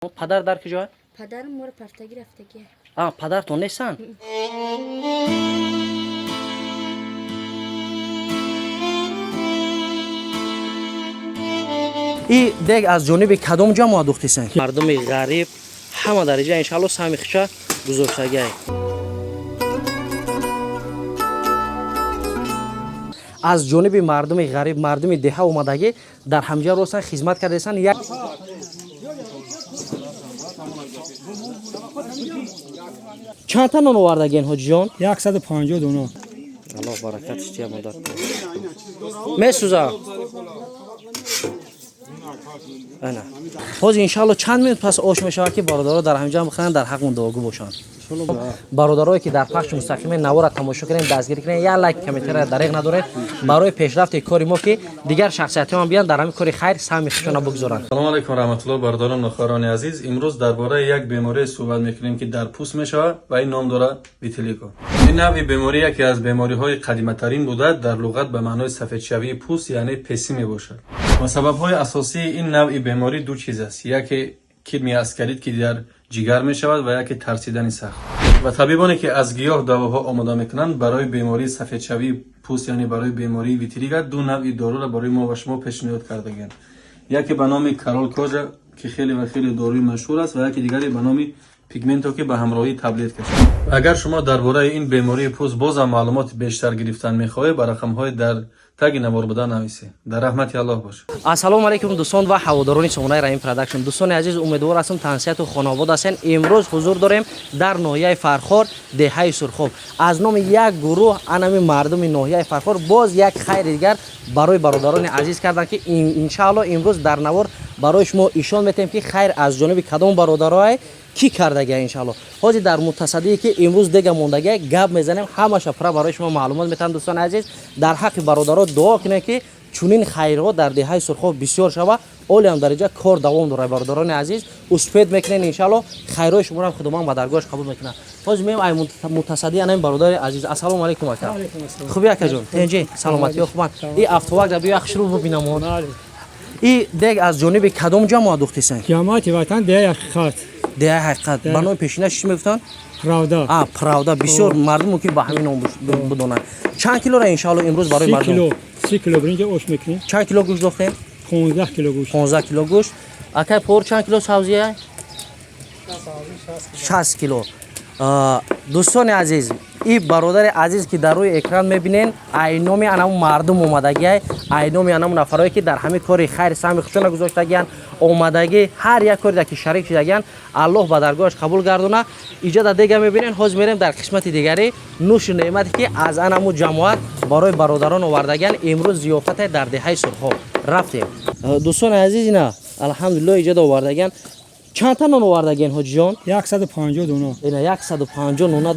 Падар дар куҷо? Падарам моро партагӣ рафтагӣ. А, падартон нестанд? И дег аз ҷониби кадом ҷамоат духтисен? Мардуми ғариб ҳама дариҷа иншаалло саҳми хича гузоштагиай. Аз ҷониби мардуми ғариб, мардуми деҳа омадагӣ дар ҳамҷа ростан хизмат кардаистанд. Як чандта нон овардаген, ҳоҷиҷон? 150 дона. Аллоҳ баракатш тия, модар. Месӯза. Ана. Ҳозир иншаалло чанд минут пас ош мешавад, ки бародаро дар ҳамҷа бихӯранд, дар ҳаққмон дуогӯ бошанд. Бародарое ки дар пахши мустақими навора тамошо кунед, дастгирӣ кунед, як лайк, комментария дареғ надоред барои пешрафти кори мо, ки дигар шахсиятҳоам биёнд, дар ҳамин кори хайр саҳми худшона бигузоранд. Салом алайкум раҳматулло, бародарон ва хоҳарони азиз. Имрӯз дар бораи як беморие суҳбат мекунем, ки дар пӯст мешавад ва ин ном дорад витилиго. Ин навъи беморӣ яке аз бемориҳои қадиматарин буда, дар луғат ба маънои сафедшавии пӯст, яъне песӣ мебошад. Ва сабабҳои асосии ин навъи беморӣ ду чиз аст: яке кирми аскарид, ки дар ҷигар мешавад, ва яке тарсидани сахт. Ва табибоне ки аз гиёҳ давоҳо омода мекунанд барои бемории сафедшавии пӯст, яъне барои бемории витилиго, ду навъи доруро барои мо ва шумо пешниҳод кардагианд: яке ба номи Корал Кожа, ки хеле ва хеле доруи машҳур аст, ва яке дигаре ба номи Пигменто, ки ба ҳамроҳии таблетка шуд. Агар шумо дар бораи ин бемории пӯст бозам маълумоти бештар гирифтан мехоҳед, ба рақамҳои дар таги навор буда нависед. Дар раҳмати Аллоҳ бошед. Ассалому алайкум, дӯстон ва ҳаводорони сомонаи Раим Продакшн. Дӯстони азиз, умедвор ҳастам, тансиҳату хонобод ҳастен. Имрӯз ҳузур дорем дар ноҳияи Фархор, деҳаи Сурхоб. Аз номи як гурӯҳ анами мардуми ноҳияи Фархор боз як хайри дигар барои бародарони азиз карданд, ки иншаалло имрӯз дар навор барои шумо ишон метаҳем, ки хайр аз ҷониби кадом бародарое кӣ кардагия. Иншаалло ҳозир дар мутасаддие, ки имрӯз дега мондагия, гап мезанем, ҳамаша пурра барои шумо маълумот метаҳам. Дӯстони азиз, дар ҳаққи бародаро дуо кунед, ки чунин хайрҳо дар деҳаи Сурхоб бисёр шава. Олиам дариҷа кор давом дорад. Бародарони азиз, успед мекунед, иншаалло хайрҳои шуморо худованд ба даргоҳаш қабул мекунад. Ҳозир меем ай мутасаддӣ анами бародари азиз. Ассалому алайкум, ака. Хуби, акаҷон? Тенҷи, саломатиё хубанд? И автовак да биё, хушрӯ бубинамон. И дег аз ҷониби кадом ҷамоат духтисен? Ҷамоати Ватан, деҳаи Ҳақиқат. Деҳаи Ҳақиқат. Ба номи пешинаш чӣ мегуфтанд? Правда. А, Правда. Бисёр мардум мумкин ба ҳамин ном бидонанд. Чанд килора иншаалло имрӯз барои мардум? Кило, 30 кило биринҷа ош мекунем. Чанд кило гӯшт дохтем? 15 кило гӯшт. 15 кило гӯшт. Акай пор, чанд кило сабзия? 60 кило. Дӯстони азиз, и бародари азиз, ки дар рӯи экран мебинен, айноми анаму мардум омадагиай, айноми анаму нафарое, ки дар ҳамин кори хайр саҳми худшона гузоштагиянд, омадагӣ ҳар як коре ки шарик шудагиянд, Аллоҳ ба даргоҳаш қабул гардона. Иҷа дар дега мебинен. Ҳозир мерем дар қисмати дигари нӯшу неъмате, ки аз анаму ҷамоат барои бародарон овардагиянд. Имрӯз зиёфате дар деҳаи Сурхоб рафтем. Дӯстони азиз, ина алҳамдулиллоҳ иҷа овардагиянд. Чандта нон овардаген, ҳоҷиҷон? 150 дона. Ина 150 нона,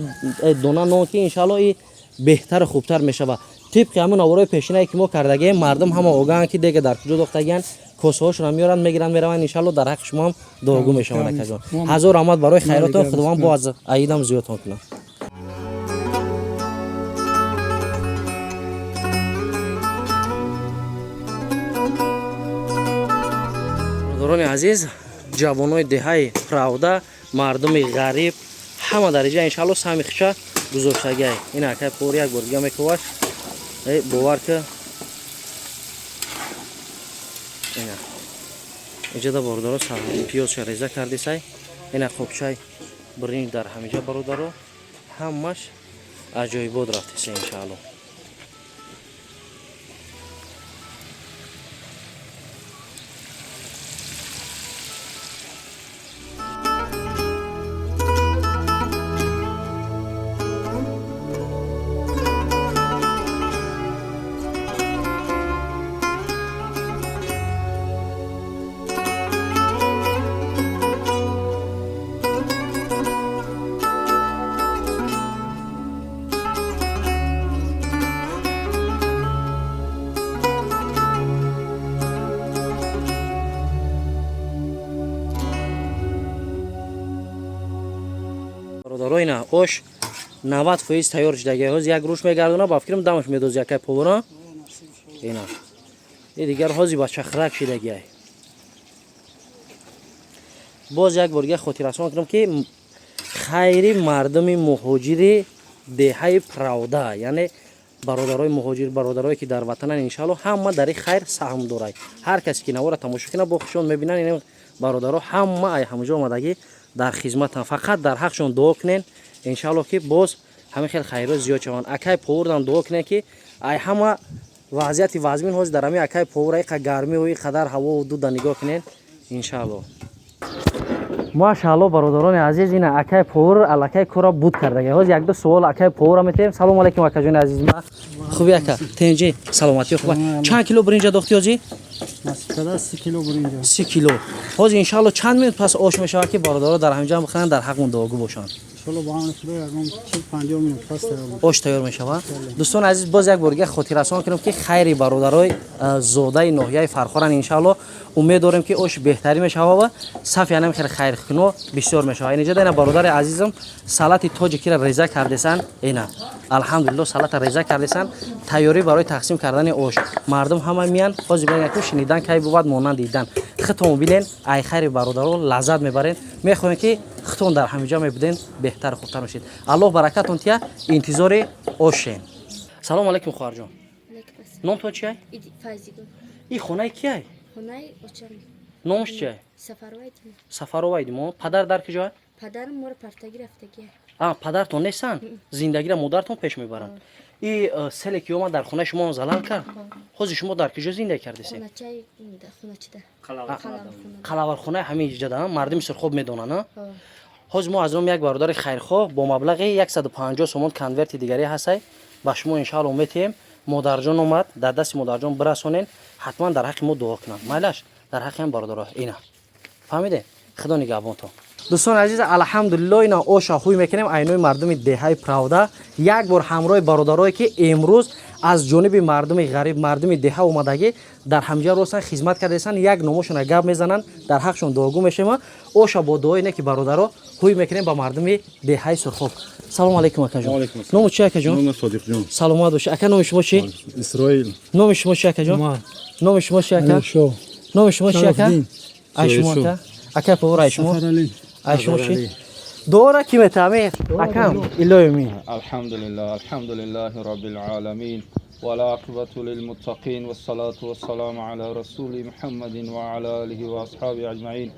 дона нон, ки иншаалло и беҳтару хубтар мешавад. Тибқи ҳамун наворҳои пешинае, ки мо кардагием, мардум ҳама огаҳанд, ки дега дар куҷо дохтагиянд. Косаҳошонро меоранд, мегиранд, мераванд. Иншаалло дар ҳаққи шумо ҳам дуогӯ мешаванд. Акаҷон, ҳазор раҳмат барои хайротон. Худованд бо аз аидам зиёдтон кунад. Бародарони азиз, ҷавонои деҳаи Правда, мардуми ғариб ҳама дариҷа иншаалло саҳми хича гузоштагиай. Ин акай пор як бор дига мекуваш, бовар ки ина иҷада бародаро пиёзша реза кардисай. Ина қобчай биринҷ дар ҳамиҷа, бародаро, ҳамаш аҷоибот рафтиса иншаалло. Бародаро, ина ош 90% тайёр шудагиай. Ҳозир як рӯш мегардона, ба фикрам дамаш медози, якай повара. Ина и дигар ҳозир ба чахрак шидагиай. Боз як бор дига хотиррасон кунам, ки хайри мардуми муҳоҷири деҳаи Правда, яъне бародарои муҳоҷир, бародарое ки дар ватанан, иншаалло ҳама дар ин хайр саҳм дорад. Ҳар касе ки навора тамошо кунад, бо хушон мебинанд, ин бародаро ҳама ай ҳамаҷо омадагӣ дар хизматанд. Фақат дар ҳақшон дуо кунен, иншаалло ки боз ҳамин хел хайрот зиёд шаванд. Акай Повурдан дуо кунен, ки ай ҳама вазъияти вазмин ҳозир дар ҳамин акай Повур, иқа гармиу и қадар ҳавову дуда нигоҳ кунен, иншаалло. Машаалло, бародарони азиз, ина акай Повур аллакай кора буд кардаги. Ҳозир якду суол акай Повурра метаҳем. Салому алайкум, акаҷони азиз. Ма хуби, ака, тенҷи, саломатӣ хуба? Чанд кило биринҷа дохти ҳозир? Насиб, 30 кило биринҷа. 30 кило. Ҳозир иншаалло чанд минут пас ош мешавад, ки бародаро дар ҳамҷа бихӯранд, дар ҳақмон дуогӯ бошанд? Иншоалло, бо амри Худо, ягон 40-50 минут пас тайёр. Ош тайёр мешавад. Дӯстони азиз, боз як бор дига хотиррасон кунем, ки хайри бародарои зодаи ноҳияи Фархоранд. Иншаалло умед дорем, ки ош беҳтарӣ мешавад ва сафи анам хеле хайркуно бисёр мешавад. Инҷа ина бародари азизам салати тоҷикиро реза кардесан. Ина, алҳамдулилло, салата реза кардесан, тайёрӣ барои тақсим кардани ош. Мардум ҳама миян. Ҳозир бинед, ку шунидан кай бувад монанд дидан. Хитон бинен, ай хайри бародаро лаззат мебарен. Мехоҳем, ки хитон дар ҳамиҷа мебуден, беҳтару хубтар мешид. Аллоҳ баракатон тия, интизори ошен. Салому алайкум, хоҳарҷон. Алейкум ассалом. Номтон чиай? Иди Файзигул. И хонаи киай? Хонаи очам. Номаш чиай? Сафарова Идимо. Сафарова Идимо. Падар дар куҷоа? Падарам моро партагӣ рафтагия. А, падартон нестанд, зиндагиро модаратон пеш мебаранд. И селе ки омад, дар хонаи шумо залал кард. Ҳозир шумо дар куҷо зиндагӣ кардесед? Хоначаи хоначида. Қалавархона. Қалавархонаи ҳамин ҷада. Мардуми Сурхоб медонанд, а? Ҳозир мо аз номи як бародари хайрхоҳ бо маблағи 150 сомон конверти дигарӣ ҳастай, ба шумо иншаалло метиҳем. Модарҷон омад, дар дасти модарҷон бирасонен, ҳатман дар ҳаққи мо дуо кунанд. Майлаш, дар ҳаққи ҳам бародаро. Ина фаҳмиде? Худо нигаҳбонтон. Дӯстони азиз, алҳамдулилло, ина оша ҳуй мекунем айнои мардуми деҳаи Правда. Як бор ҳамроҳи бародарое, ки имрӯз аз ҷониби мардуми ғариб, мардуми деҳа омадагӣ дар ҳамҷа ростан хизмат кардастанд, як номошона гап мезананд, дар ҳақшон дуогӯ мешавем. Оша бо дуои не ки бародаро ҳуй мекунем ба мардуми деҳаи Сурхоб. Салому алайкум, акаҷон. Ному чи, акаҷон? Содиқҷон. Саломат бошӣ, ака. Номи шумо чӣ? Исроил. Номи шумо чи, акаҷон? Номи шумо чи, ака? Номи шумо чи, ака? Ай шумо, ака? Ака Повур, ай шумо, ай шумо чи? Дуора ки метаҳаме, акам? Илоҳи. الحمد لله، الحمد لله رب العالمين، والعاقبة للمتقين، والصلاة والسلام على رسول محمد وعلى آله وأصحابه أجمعين.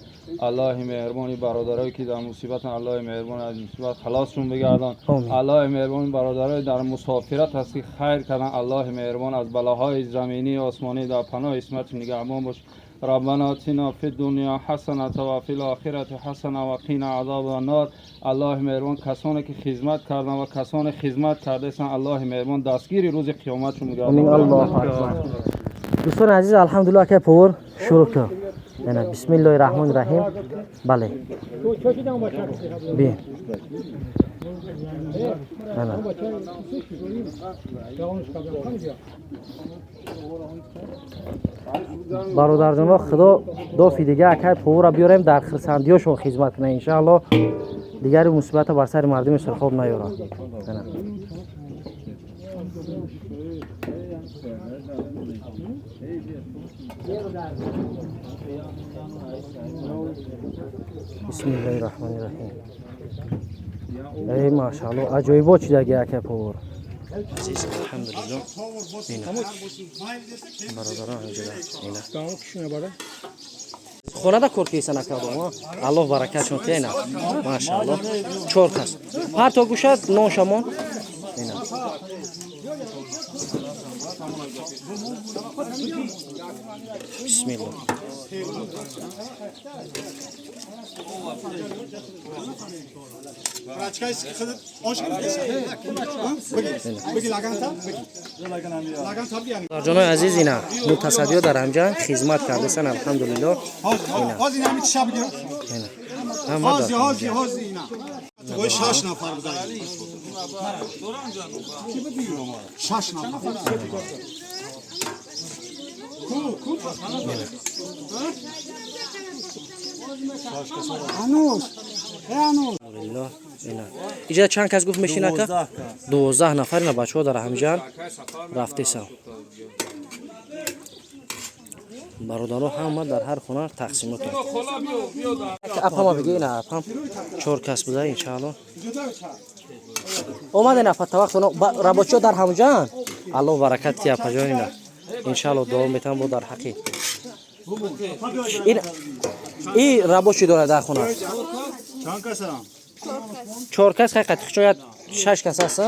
الله مهربانی برادرایی که در مصیبت، الله مهربان از مصیبت خلاصشون بگردان. آمین. الله مهربان برادرای در مسافرت هستی خیر کردن. الله مهربان از بلاهای زمینی آسمانی در پناه عصمت نگهبان باش. ربنا آتنا في الدنيا حسنة وفي الآخرة حسنة وقنا عذاب النار. الله مهربان کسانی که خدمت کردن و کسانی خدمت کرده هستند، الله مهربان دستگیری روز قیامتشون امین. بگردان. الله اکبر. دوستان عزیز، الحمدلله، акай Повур, шурӯъ кун. Ана, бисмиллоҳи раҳмони раҳим. Бале, би, ана. Бародарҷоно, худо дофи дига акай Повура биёрем, дар хирсандиёшон хизмат кунад, иншаалло. Дигари мусибата бар сари мардуми Сурхоб наёрад. Ана. Бисмиллоҳи раҳмони раҳим. Эй, машаалло, аҷоибот шидаги, акай Повур. Азиз, алҳамдулилло, ина бародарон ҳамҷода, ина хонада кор кисан, акадом. Аллоҳ баракатшон тия. Ина, машаалло, чор кас ҳар то гӯшад нон шамон. Ина. Бисмилло. Ҷонои азиз, ина мутасаддиё дар ҳамҷа хизмат кардасан, алҳамдулилло. Ина ҳама дар ҳамҷа. شش نفر بودن، 6 نفر. Алҳамдулилло, ина иҷа чанд кас гуфт мешин, ака? 12 нафар. Ина бачаҳо дар ҳамҷа рафтесан. Бародаро, ҳама дар ҳар хона тақсимот. Апама биги, ина апам чор кас буда, иншаалло. Омаден, апа, тавақт рабочиҳо дар ҳамҷаанд. Аллоҳ баракат ти, апаҷон. Ина, иншаалло, дуо метавон бо дар ҳаққи ин и рабочий дорад дар хона. Чанд касам? Чор кас. Хай, қатиқ шояд шаш кас аст.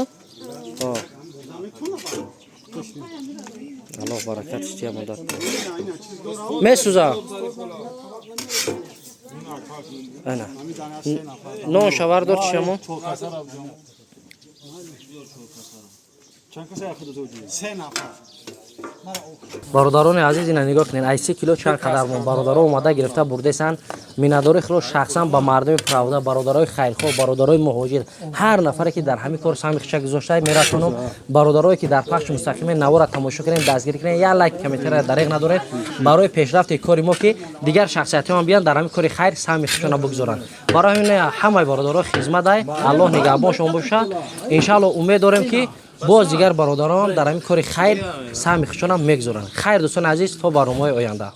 Аллоҳ баракат тия, модар. Месӯза ана нон шавар дор чишамо. Се нафар. Бародарони азиз, ина нигоҳ кунед, ай 30 кило чанд қадар мон бародаро омада гирифта бурдесанд. Миннатдори худро шахсан ба мардуми правда, бародарои хайрхоҳ, бародарои муҳоҷир, ҳар нафаре ки дар ҳамин кор саҳми хиша гузошта, мерасонам. Бародарое ки дар пахши мустақими навора тамошо кунед, дастгирӣ кунед, як лайк, комментария дареғ надоред барои пешрафти кори мо, ки дигар шахсиятҳоам биёнд, дар ҳамин кори хайр саҳми хишона бигузоранд. Барои ҳамин ҳамаи бародаро хизмат ай, Аллоҳ нигаҳбон шумо бошад. Иншаалло, умед дорем, ки боз дигар бародарон дар ҳамин кори хайр саҳми худшонам мегузоранд. Хайр, дӯстони азиз, то барномаҳои оянда.